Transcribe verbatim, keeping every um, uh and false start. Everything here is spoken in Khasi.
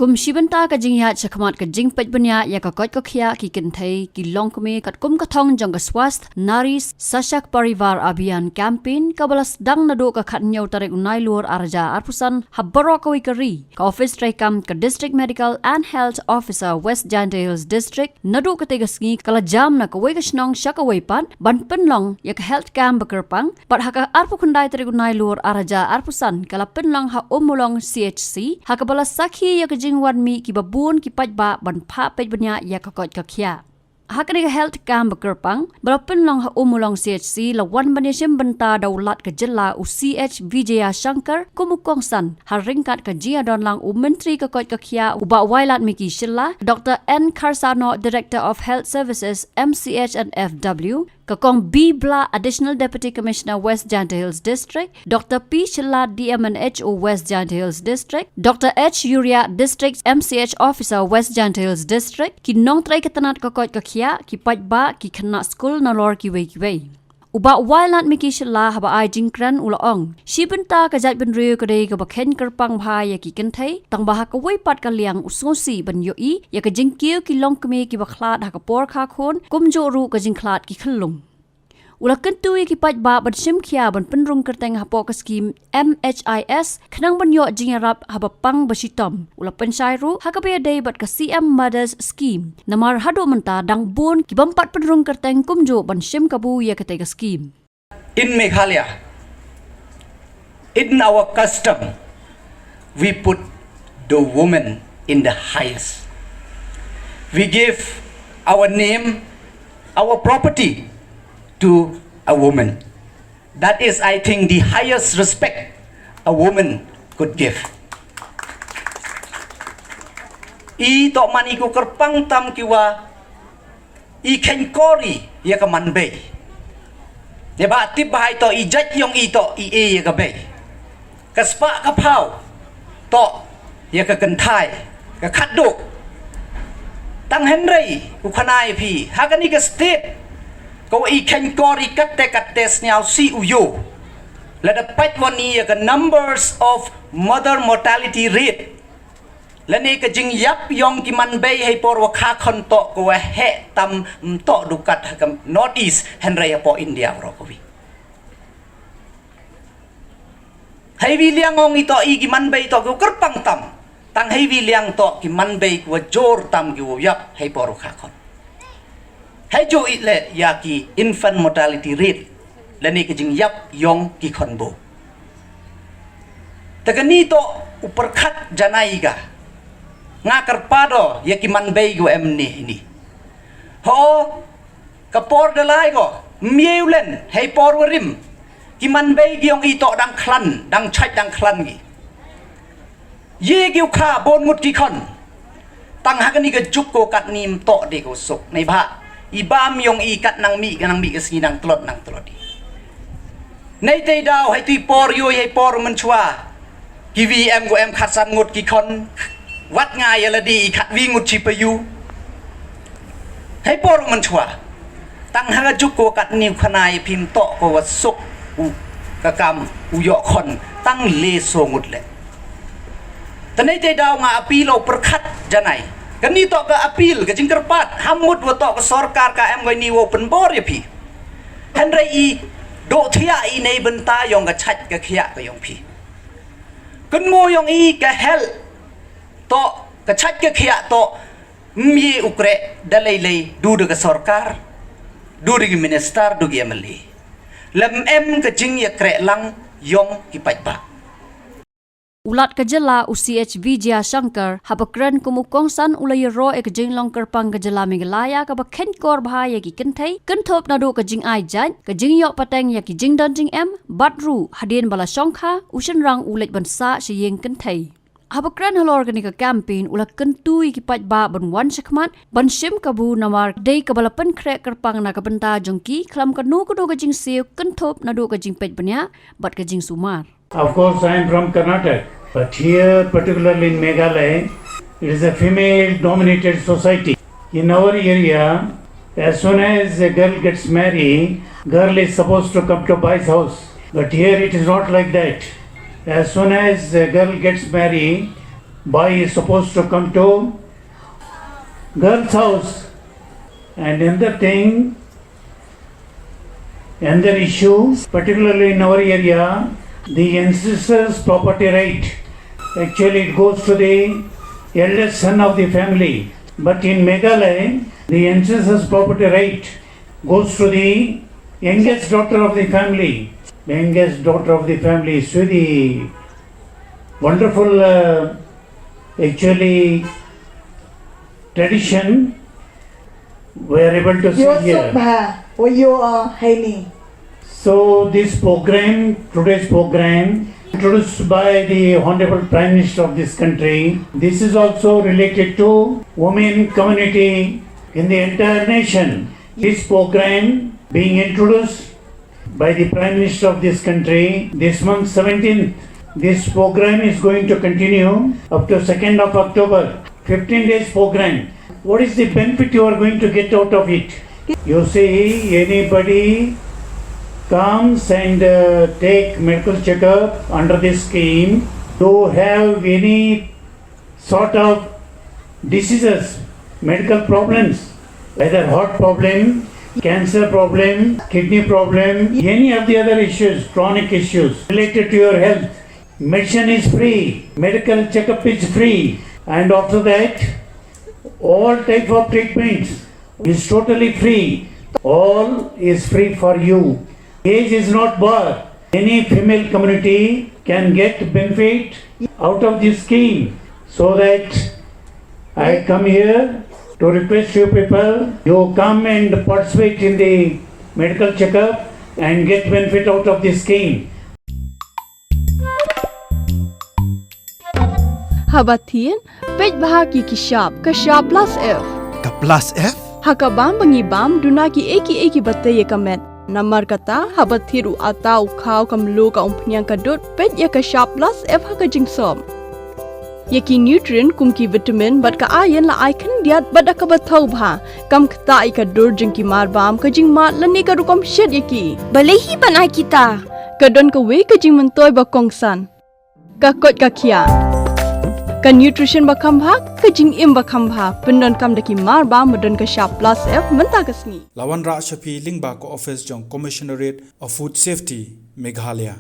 Kum shi bynta ka jingïaid shakhmat ka jingpeit bniah ïa ka koit ka khiah ki kynthei, ki longkmie katkum ka thong jong ka Swasth Nari Sashakt Parivar Abhiyan campaign kaba la sdang naduh ka khatñiew tarik u Nailur arhajar arphew san ha baroh kawei ka ri, ka ophis treikam ka District Medical and Health Officer West Jaintia Hills District, naduh katei ka sngi ka la jam na kawei ka shnong sha kawei pat ban pynlong ïa ka health camp ba kyrpang, bad ha ka arphew khyndai tarik u Nailur arhajar arphew san ka la pynlong ha Ummulong C H C, ha kaba la sakhi ïa ka jingwan mih kiba bun ki paidbah ban phah peit bniah ïa ka koit ka khiah. Ha kane ka health camp ba kyrpang ba la pynlong ha Ummulong C H C la wan ban ïashim bynta da u Lat ka jylla u C H Vijayashankar kum u kongsan, ha ryngkat ka jingïadonlang u Myntri ka koit ka khiah u Bah Wailadmiki Shylla, Doctor N Kharshanok, Director of Health Services, M C H and F W, ka Kong B Blah, Additional Deputy Commissioner, West Jaintia Hills District, Doctor P Shylla, D M and H O, West Jaintia Hills District, Doctor H Uriah, District M C H Officer, West Jaintia Hills District, ki nongtrei ka tnat ka koit ka khiah, ki paidbah, ki khynnah skul nalor kiwei kiwei. U Bah Wailadmiki Shylla haba ai jingkren u la ong, shi bynta ka jaitbynriew ka dei kaba kheiñ kyrpang bha ïa ki kynthei, tangba ha kawei pat ka liang u sngewsih ban ïohi ïa ka jingkiew ki longkmie kiba khlad ha ka por kha khun, kumjuh ruh ka jingkhlad ki khyllung. U la kyntu ïa ki paidbah ban shim khia ban pynrung kyrteng hapoh ka skhim M H I S khnang ban ïoh jingïarap haba pang ba shitom. U la pynshai ruh ha kaba ïadei bad ka C M Mothers Scheme, namar haduh mynta dang bun ki bym pat pynrung kyrteng kumjuh ban shim kabu ïa katei ka skhim. In Meghalaya, in our custom, we put the woman in the highest. We give our name, our property to a woman. That is, I think, the highest respect a woman could give. I toh man i ku kyrpang tam ki wa i kheiñ kor i ïa ka manbei. Ïa ba tip ba hai toh i jait yong i toh i e ïa ka bei. Ka spah ka phaw toh ïa ka kynthai ka khatduh. Tang hynrei u khana ïa phi ha kani ka state ka wa i kheiñ kor i katte katte sniaw si u yo. Lada pait wan i ïa ka numbers of mother mortality rate lane ka jingïap yong ki manbei hei por wa kha khon toh ka wa heh tam, mm, toh dukat ha ka North East hynrei hapoh India waroh kawi. Hei wi liang ong i toh i ki manbei toh ki wa kyrpang tam. Tang hei wi liang toh ki manbei ki wa jur tam ki wa ïap hei por wa kha khon. Hei ju i le ïa ki infant mortality rate lane ka jingïap yong ki khon bo. Te kani toh u pyrkhat janai ka. Nga kyrpad o ïa ki manbei ki wa em ni ni. Ho ka por da lai ko miew len hei por wa rim. Ki manbei ki yong i toh dang khlan, dang chait dang khlan ki. Ye ki u kha bon ngut ki khon. Tang ha kani ka juk ko katni mtoh de ko suk. Nei ba i bam yong i kat nang mi ka nang mi ka sngi nang tlot nang tlot i. Nei tei daw hei tui por yo hei por mynchwa. Ki wi em ko em khatsan ngut ki khon. Wat nga ïa lade i khat wi ngut chi pa yu. Hei por mynchwa. Tang ha ka juk ko katni u khana ïa phi mtoh ko wa suk u ka kam u ïoh khon tang le so ngut le. Te nei tei daw nga appeal o pyrkhat janai. Kani toh ka appeal ka jingkyrpad ham mut wa toh ka sorkar ka em ko ini wa pynbor ïa phi. Hynrei i doh thiah i nei bynta yong ka chait ka khiah ka yong phi. Kynmo yong i ka health toh ka chait ka khiah toh mye u kreh da lei lei du da ka sorkar du da ki minister du ki M L A. Lem em ka jingïa kreh lang yong ki paidbah. U Lat ka jylla u C H Vijayashankar haba kren kum u kongsan u la ïaroh ïa ka jinglong kyrpang ka jylla Meghalaya kaba kheiñ kor bha ïa ki kynthei, kynthup naduh ka jingai jait, ka jingïoh pateng ïa ki jingdon jingem, bad ruh hadien ba la shongkha u shynrang u leit ban sah sha ïing kynthei. Haba kren halor kani ka campaign u la kyntu ïa ki paidbah ban wan shakhmat ban shim kabu namar dei kaba la pynkhreh kyrpang na ka bynta jong ki khlem kano kano ka jingsiew kynthup naduh ka jingpeit bniah bad ka jingsumar. Of course, I am from Karnataka, but here, particularly in Meghalaya, it is a female-dominated society. In our area, as soon as a girl gets married, girl is supposed to come to boy's house. But here it is not like that. As soon as a girl gets married, Boy is supposed to come to girls' house. And another thing, another issue, particularly in our area, the ancestors' property right. Actually, it goes to the eldest son of the family. But in Meghalaya, the ancestors' property right goes to the youngest daughter of the family. The youngest daughter of the family, Sweetie. Wonderful, uh, actually, tradition we are able to see here. Yusuf Bha, wa yo, uh, Haini. So this program, today's program, introduced by the Honorable Prime Minister of this country, this is also related to women community in the entire nation. This program being introduced by the Prime Minister of this country this month, seventeenth. This program is going to continue up to second of October. Fifteen days program. What is the benefit you are going to get out of it? You see, anybody comes and, uh, take medical checkup under this scheme, you have any sort of diseases, medical problems, whether heart problem, cancer problem, kidney problem, any of the other issues, chronic issues related to your health, medicine is free, medical checkup is free, and after that, all type of treatments is totally free. All is free for you. Age is not bar. Any female community can get benefit out of this scheme. So that I come here to request you people, you come and participate in the medical checkup and get benefit out of this scheme. Haba thied, peit bha ki ki shap, ka shap plus F. Ka plus F? Ha ka bam ba ngi bam, duna ki ei ki ei ki ba tei ïa ka met. Namar kata, haba thied u ata, u khaw, ka mluh, ka umphniang, ka dud, peit ïa ka shap plus F ha ka jingsop. Ïa ki nutrient kum ki vitamin bad ka iron la ai khyndiat bad da kaba thew bha. Kam ktah ïa ka dur jong ki mar bam, ka jingmad lane ka rukom shet ïa ki. Balei hi ban ai kita? Ka don kawei ka jingmyntoi ba kongsan. Ka koit ka khiah. Ka nutrition ba kham bha, ka jingim ba kham bha. Pyndonkam da ki mar bam ba don ka shap plus F mynta ka sngi. La wanrah sha phi lyngba ka office jong Commissionerate of Food Safety, Meghalaya.